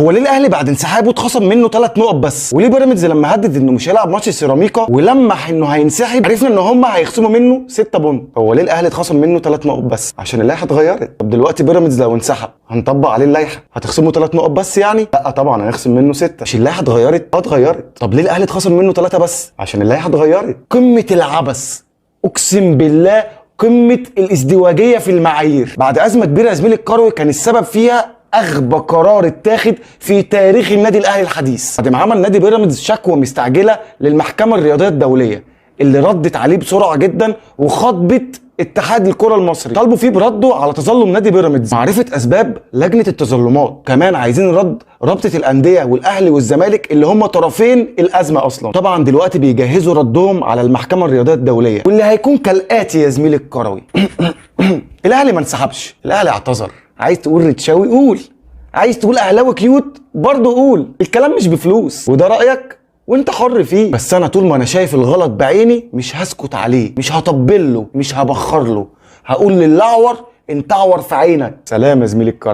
هو ليه الاهلي بعد انسحابه اتخصم منه 3 نقط بس؟ وليه بيراميدز لما هدد انه مش هيلعب ماتش سيراميكا ولمح انه هينسحب عرفنا ان هم هيخصموا منه 6 point؟ هو ليه الاهلي اتخصم منه 3 نقط بس؟ عشان اللائحة اتغيرت. طب دلوقتي بيراميدز لو انسحب هنطبق عليه اللائحة، هتخصموا 3 نقط بس يعني؟ لا طبعا هنخصم منه 6. مش اللائحة اتغيرت؟ اه اتغيرت. طب ليه الاهلي اتخصم منه 3 بس؟ عشان اللائحة اتغيرت. قمة العبث، اقسم بالله قمة الازدواجيه في المعايير. بعد ازمة كبيرة يا زميلي الكروي كان السبب فيها اغبى قرار اتاخد في تاريخ النادي الاهلي الحديث، بعد ما عمل نادي بيراميدز شكوى مستعجلة للمحكمة الرياضية الدولية اللي ردت عليه بسرعة جدا وخاطبت اتحاد الكره المصري، طالبوا فيه برده على تظلم نادي بيراميدز، معرفة اسباب لجنة التظلمات، كمان عايزين رد رابطه الاندية والاهلي والزمالك اللي هم طرفين الازمة اصلا. طبعا دلوقتي بيجهزوا ردهم على المحكمة الرياضية الدولية، واللي هيكون كالاتي يا زميلي الكروي. الاهلي ما انسحبش، الاهلي اعتذر. عايز تقول ريتشاوي قول، عايز تقول اهلاوي cute برضه قول، الكلام مش بفلوس وده رايك وانت حر فيه، بس انا طول ما انا شايف الغلط بعيني مش هسكت عليه، مش هطبل له، مش هبخر له، هقول للاعور انت اعور في عينك. سلام يا زميلي الكروي.